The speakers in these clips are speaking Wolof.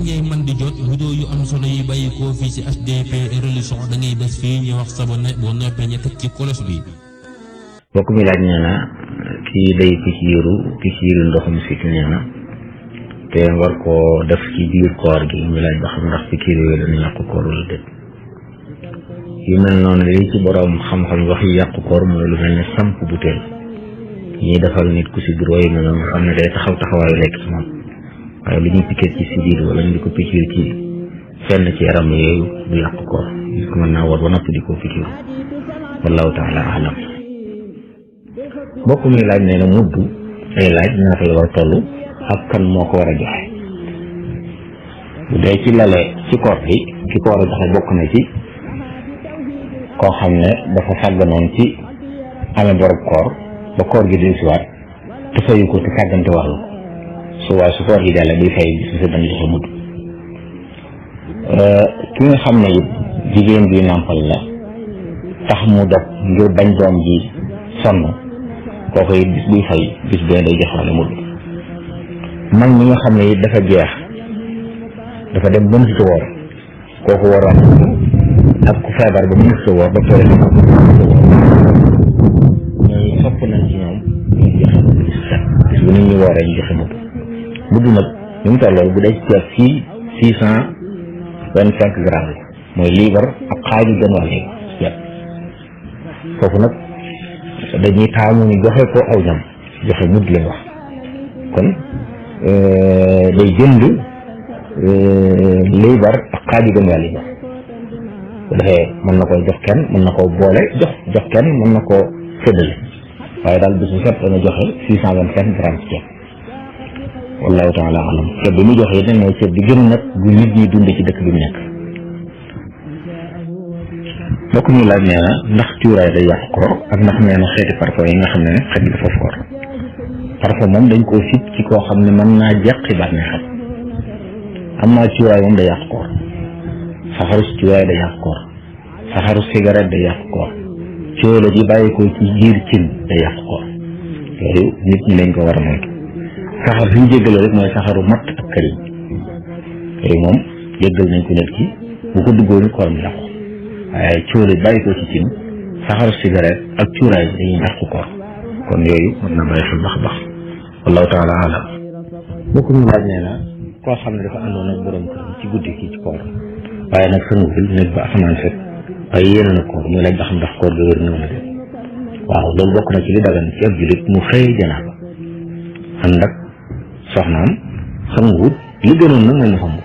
ngay man di jot vidéo yu am solo yi bàyyi ko fii ci HDP religion da ngay bés fii ñu wax sabone boo noppee ñu teg ci kolos bi. bokk mi laaj nee na kii day picciiru ndoxum siti nee na te war koo def ci biir koor gi mi laaj ba xam ndax picciir yooyu dana yàqu koor wala déet. yu mel noonu lii ci boroom xam-xam wax yi yàqu koor mooy lu mel ne samp butéel ñuy defal nit ku si biir yooyu noonu nga xam ne day taxaw taxawaayu lekk ci moom waaye lu ñuy piqué ci sidiir wala ñu di ko picciir ci fenn ci yaram yooyu du yàqu koor gis ko mën naa war ba noppi di ko picciir wallahu taala alam. mbokk mi laaj nee na mudd ay laaj ñaata la war a toll ak kan moo ko war a joxe. bu dee ci lale ci koor gi ki ko war a joxe bokk na ci koo xam ne dafa sàgganoon ci amee borob koor ba koor gi di siwaat te fayu ko te sàggante wax la su waaye su koor gi jàlle buy fay bi su sa dan joxe mudd. ki nga xam ne it jigéen bi nàmpal la tax mu dog ngir bañ doom ji sonn kooku it bis buy fay bis bee day joxaale mudd. mag mi nga xam ne it dafa jeex dafa dem ba mënut a woor kooku waroon ak ku feebar ba mënut a woor ba pare ñooy sopp nañ ci ñoom ñu joxe mudd bis bu nit ñi wooree ñu joxe mudd nag ñu mu tollool bu dee ci ceeb fii 625 grammes la mooy liibar ak xaaju gën wàll ceeb foofu nag dañuy taamu ñu joxe ko aw ñam joxe mudd lañ wax kon day jënd liibar ak xaaju gën wàll liibar bu defee mën na koy jox kenn mën na koo boole jox kenn mën na koo séddale waaye daal bis bu set dana joxe 625 grammes ceeb wallahu taala alam. ceeb bi mu joxe it mooy ceeb bi gën nag bu nit ñi dund ci dëkk bi mu nekk. mbokk mi laaj nee na ndax cuuraay day yàq koor ak ndax nee na xeeti parfum yi nga xam ne xaj dafa foor. parfum moom dañ koo sib ci koo xam ne mën naa jeqi baat ne xam am naa cuuraay moom day yàq koor saxaru cuuraay day yàq koor saxaru cigarette day yàq koor cóola ji bàyyi ko ci biir cin day yàq koor yooyu nit ñi lañ ko war a moytu. saxar fi ñu jéggale rek mooy saxaru matt ak këriñ yooyu moom jéggal nañ ko nit ki bu ko duggoo ni kooram yàqu waaye cóola bàyyi ko ci cin saxaru cigarette ak cuuraay dañuy yàqu koor kon yooyu mën na bàyyi xel baax wallahu taala alam. bokk ñu laaj nee na koo xam ne dafa àndoon ak borom këram ci guddi kii ci koor waaye nag sëngul nekk ba asamaan set waaye yéene na koor muy laaj ba xam ndax koor ga wér na wala déet. waaw loolu bokk na ci li dagan ci ab jullit mu xëy janaaba ànd ak soxnaam sanguwut li gënoon nag mooy mu sangu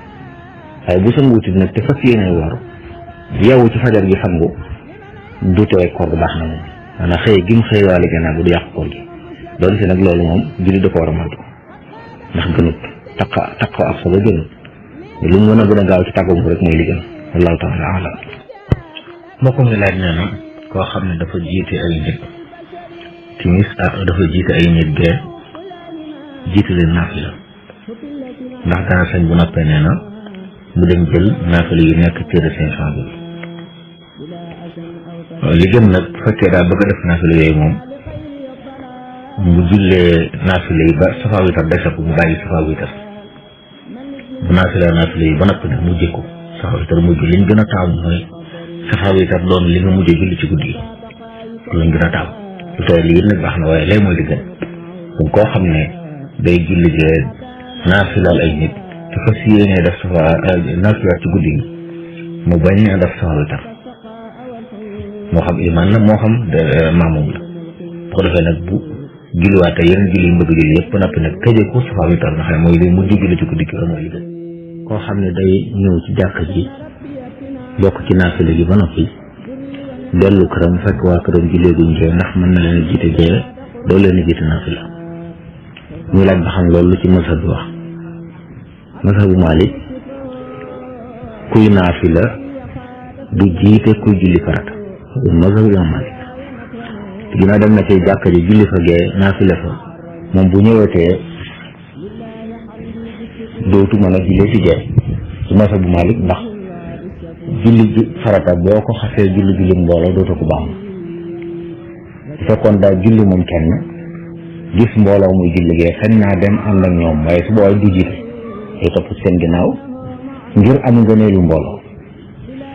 waaye bu sanguwutit nag te fas yéene woor yeewu ci fajar gi sangu du tee koor gu baax na moom maanaam xëy gi mu xëy waale janaaba du yàq koor gi doon si nag loolu moom jullit da ko war a moytu ndax gënut taqoo ak solo gënut lu mu gën a gaaw ci tàggoom ko rek mooy li gën wallahu taala alam. mbokk mi laaj nee na koo xam ne dafa jiite ay nit timis dafa jiite ay nit gee jiite leen naafila ndax dana sañ bu noppee nee na mu dem jël naafila yu nekk téere 500 bi li gën nag bu fekkee daal bëgg a def naafila yooyu moom mu jullee naafila yi ba safa witar dese ko mu bàyyi safa witar bu naafila yi ba noppi nag mu jëkku safa witar mujj liñ gën a taamu mooy safa witar doon li nga mujjee julli ci guddi gi lañ gën a taamu lu tey lii nag baax na waaye lay mooy li gën donc koo xam ne day julli gee naafilaal ay nit te fas yéenee def safa naafilaal ci guddi gi mu bañ a def safa witar moo xam iman la moo xam maamum la bu ko defee nag bu julliwaate yeneen julli yi bëgg julli yëpp ba noppi nag tëjee ko safa witar nga xam ne mooy li mujj julli ci guddi gi mooy li gën. koo xam ne day ñëw ci jàkk ji bokk ci naafila gi ba noppi dellu këram fekk waa këram jullee guñ gee ndax mën na leen a jiite gee doo leen a jiite naafila ñu laaj ba xam loolu lu ci mazhab bi wax. mazhabu Maalik kuy naafila du jiite kuy julli farata mazhabu Imaam Maalik ginnaaw dem na ci jàkka ji julli fa gee naafila fa moom bu ñëwetee dootu mën a jullee ci gee ci mazhabu Maalik ndax julli farata boo ko xasee julli mbooloo dootu ko baax bu fekkoon daal julli moom kenn gis mbooloo muy julli gee sañ naa dem ànd ak ñoom waaye su boobaa du jiite day topp ci seen ginnaaw ngir am ngëneelu mbooloo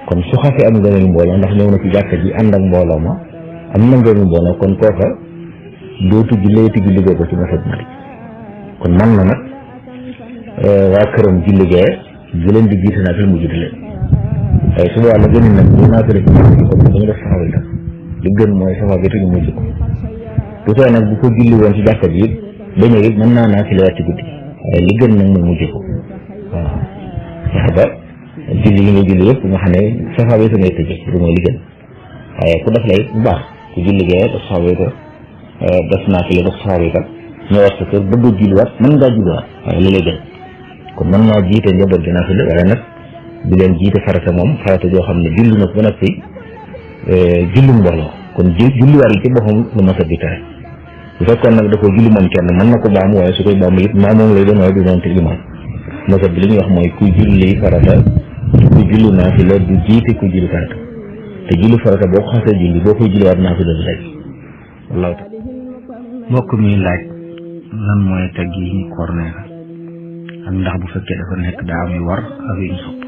kon su xasee am ngëneelu mbooloo ndax ñëw na ci jàkka ji ànd ak mbooloo ma am na ngëneelu mbooloo kon kooka dootu julleeti julli gee ko ci masab Malik kon man na nag waa këram julli gee di leen di jiite naa fi mu jiite leen waaye su boobaa la gën nag bu naa fi comme dañu def saxaw yi li gën mooy saxaw bi ñu mujj ko bu tooy nag bu ko julli woon ci jàkka ji ba ñëw it mën naa fi leer ci guddi waaye li gën nag mooy mujj ko waaw fexe ba julli yi nga julli yëpp nga xam ne saxaw yi ngay tëjee lu mooy li gën waaye ku def lay bu baax ku julli gee def saxaw yi def naa fi la def saxaw yi ñëwaat sa kër bëgg a julliwaat mën ngaa julliwaat waaye li lay gën kon mën naa jiite njaboot gi naa fi la waaye nag di leen jiite farata moom farata joo xam ne julli na ko ba noppi julli mbooloo kon julliwaat yi ci boppam lu ma sa bi tere bu fekkoon nag da ko julli moom kenn mën na ko baamu waaye su koy baamu it maa moom lay doon waaye du doon te limaan masa bi li ñuy wax mooy ku julli farata ku julli naa fi la du jiite ku julli farata te julli farata boo ko xasee julli boo koy julliwaat naa fi la du léegi wallaahu taala mbokk mi laaj lan mooy teg yi ñu koor nee na ak ndax bu fekkee dafa nekk daa am yu war ak yu ñu sopp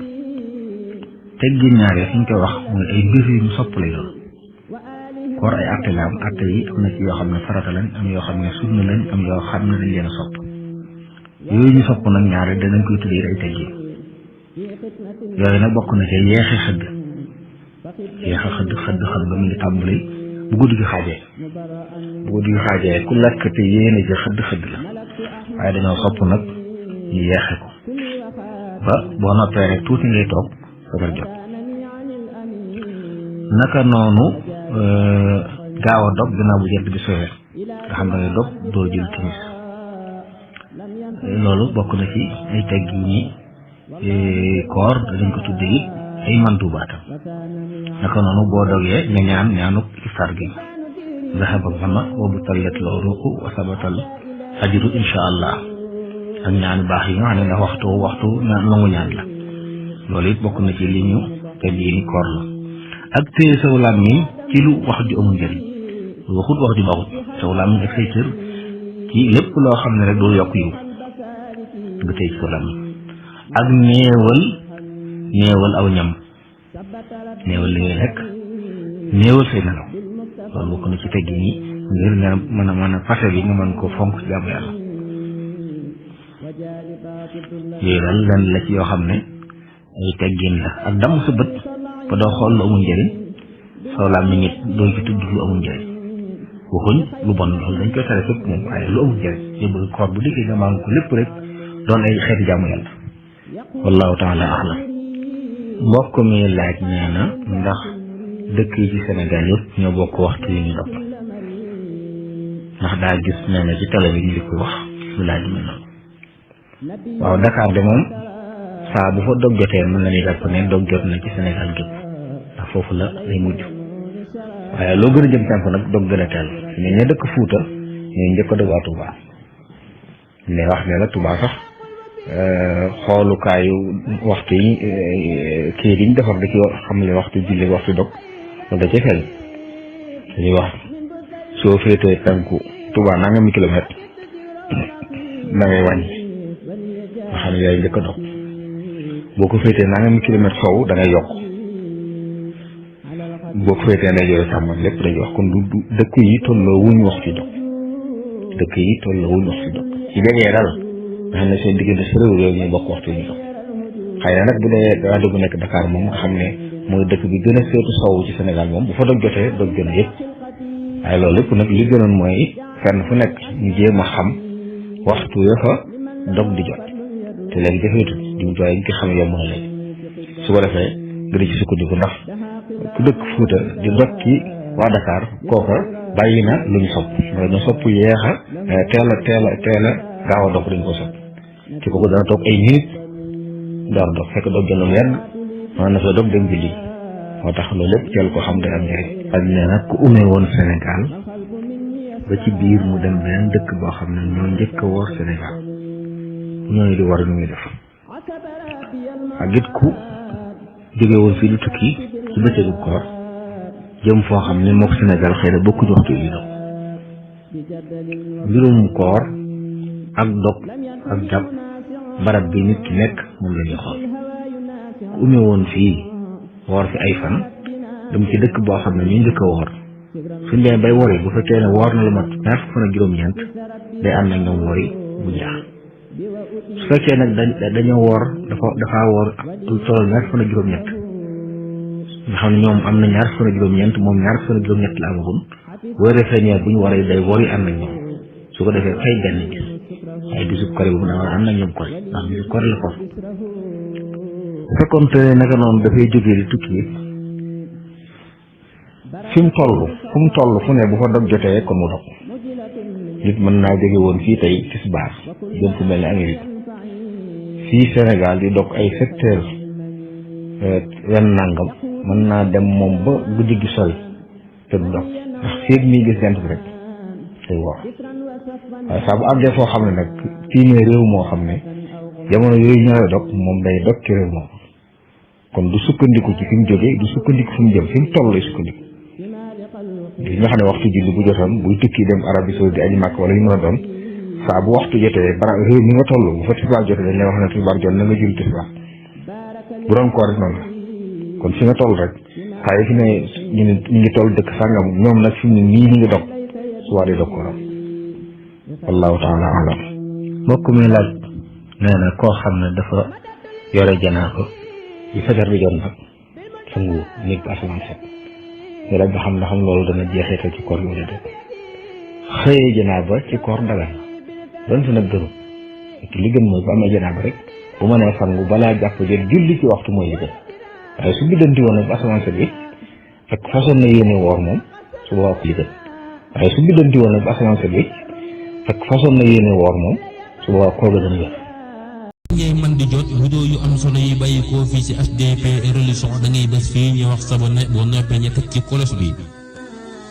teg gi ñaaree fi ñu koy wax mooy ay mbir yu ñu sopp lay doon koor ay atte la am atte yi am na ci yoo xam ne farata lañ am yoo xam ne sunna lañ am yoo xam ne dañ leen a sopp yooyu ñu sopp nag ñaare danañ koy tuddee ay teg yi yooyu nag bokk na ci yeexe xëdd xam nga mu ngi tàmbali bu guddi gi xaajee ku lekk te yéene ji xëdd la waaye dañoo sopp nag ñu yeexe ko ba boo noppee rek tuuti ngay toog fajar jot naka noonu gaaw a dog ginnaaw bu jant bi sowee nga xam da ngay dog doo jël timis loolu bokk na ci ay tegg yi ni koor dañ ko tudde it ay mandubaatam naka noonu boo dogee nga ñaanuk iftar gi zahaba zama wa butallat la ruuxu wa sabatal ajru insha allah ak ñaan baax yi nga xam ne waxtu nangu ñaan la loolu it bokk na ci li ñu tegg yi ni koor la ak téye saw làmmiñ ci lu wax ju amul njëriñ waxut wax ju baaxut saw làmmiñ ak say cër ci lépp loo xam ne rek doo yokk yiw nga téye saw làmmiñ ak néewal aw ñam néewal li ngay lekk néewal say nelaw loolu bokk na ci teggi nii ngir nga mën a fase bi nga mën ko fonk ci jaamu yàlla yooyu daal lenn la ci yoo xam ne ay teggin la ak damm sa bët ba doo xool lu amul njëriñ soo làmmiñ it doo ci tudd lu amul njëriñ waxuñ lu bon loolu dañ koy tere fépp moom waaye lu amul njëriñ yow bëgg koor bu dikkee nga maan ko lépp rek doon ay xeeti jaamu yàlla wallahu taala axlam mbokk mi laaj nee na ndax dëkk yi ci Sénégal yëpp ñoo bokk waxtu yi ñu dog ndax daa gis nee na ci télé bi ñu di ko wax lu laaj mel noonu waaw Dakar de moom saa bu fa dog jotee mën nañu jàpp ne dog jot na ci Sénégal gépp ndax foofu la lay mujj waaye loo gën a jëm tànk nag dog gën a teel ne ña dëkk Fuuta ñooy njëkk a dog waa Touba ne wax ne la Touba sax xoolukaayu waxtu yi kii yi ñu defar da ci xamle waxtu julli waxtu dog loolu da cee feeñ dañuy wax soo féetee tànku Touba nangami kilomètre da ngay wàññi nga xam ne yaay njëkk a dog boo ko féetee nangami kilomètre sow da ngay yokk boo ko féetee ndey jooy sàmm lépp dañuy wax kon du dëkk yi tolloo wuñ waxtu dog ci jegee daal nga xam ne seen diggante si réew yooyu ñuy bokk waxtu ñu dog xëy na nag bu dee rajo bu nekk Dakar moom nga xam ne mooy dëkk bi gën a féetu sow ci Sénégal moom bu fa dog jotee dog gën a yëpp waaye loolu lépp nag li gënoon mooy fenn fu nekk ñu jéem a xam waxtu ya fa dog di jot te léegi jafeetu jumtuwaay yi nga xam ne yomb na léegi su ko defee gën a ci sukkandiku ndax ku dëkk Fuuta di dog ci waa Dakar kooka bàyyi na lu ñu sopp mooy ñu sopp yeex a teel a gaaw a dog dañ ko sopp ci kooku dana toog ay minute door dog fekk dog jël lu yenn man na fa dog dem julli moo tax loolu lépp teel ko xam day am njëriñ ak nee nag ku umee woon Sénégal ba ci biir mu dem beneen dëkk boo xam ne ñoo njëkk a woor Sénégal ñooñu di war nu muy def ak it ku jóge woon fii lu tukki ci bëccëgu koor jëm foo xam ne mook Sénégal xëy na bokku waxtu yi dog mbirum koor ak dog ak jàpp barab bi nit ki nekk moom la ñuy xool ku ume woon fii woor fi ay fan dem ci dëkk boo xam ne ñu njëkk a woor suñ dee bay wori bu fekkee ne woor na lu mat ñaar fukk fan ak juróom-ñeent day ànd ak ñoom wori bu jeex su fekkee nag dañoo woor dafaa woor lu toll ñaar fukk fan ak juróom-ñett nga xam ne ñoom am na ñaar fukk fan ak juróom-ñeent moom ñaar fukk fan ak juróom-ñett la amagun boo defee ñeer bu ñu waree day wori ànd ak ñoom su ko defee fay benn gis waaye bisub kori boobu daa war a ànd ak ñoom kori ndax bisub kori la foofu bu fekkoon te naka noonu dafay jógee di tukki fi mu toll fu ne bu fa dog jotee kon mu dog nit mën naa jóge woon fii tey tisbaar jëm fu mel ne Amérique fii Sénégal di dog ay 7 heures wenn nangam mën naa dem moom ba guddi gi sori te du dog ndax féeg mii gis jant bi rek tey woor waaye saa bu àggee foo xam ne nag fii ne réew moo xam ne jamono yooyu ñëwee dog moom day dog ci réew moom kon du sukkandiku ci fi mu jógee du sukkandiku fi mu jëm fi mu toll lay sukkandiku li nga xam ne waxtu julli bu jotoon buy tukki dem Arabie Saoudite aji Makka wala ñu mën a doon saa bu waxtu jotee réew mi nga toll bu fa tisbaar jotee dañ lay wax ne tisbaar jot na nga julli tisbaar bu doon koor rek noonu la kon fi nga toll rek saa yi fi ne ñu ngi toll dëkk sàngam ñoom nag fi mu ne nii ñu ngi dog su waa di dog kooram wallahu taala alam mbokk mi laaj nee na koo xam ne dafa yore janaako yi fajar bi jot nag sangu nit ba asamaan set ñu laaj ba xam ne xam loolu dana jeexital ci koor wala déet xëyee janaaba ci koor dagan na doon si nag gënu li gën mooy bu amee janaaba rek bu mënee sangu balaa jàpp jël julli ci waxtu mooy li gën waaye su biddanti woon nag ba asamaan set bi ak façon na yéene woor moom su boobaa ko li gën waaye su biddanti woon nag ba asamaan set bi ak façon na yéene woor moom su boobaa koor ga dana wér. ngay man di jot vidéo yu am solo yi bàyyi koo fii ci HDP religion da ngay bés fii ñu wax sabonné boo noppee ñu teg ci cloche bi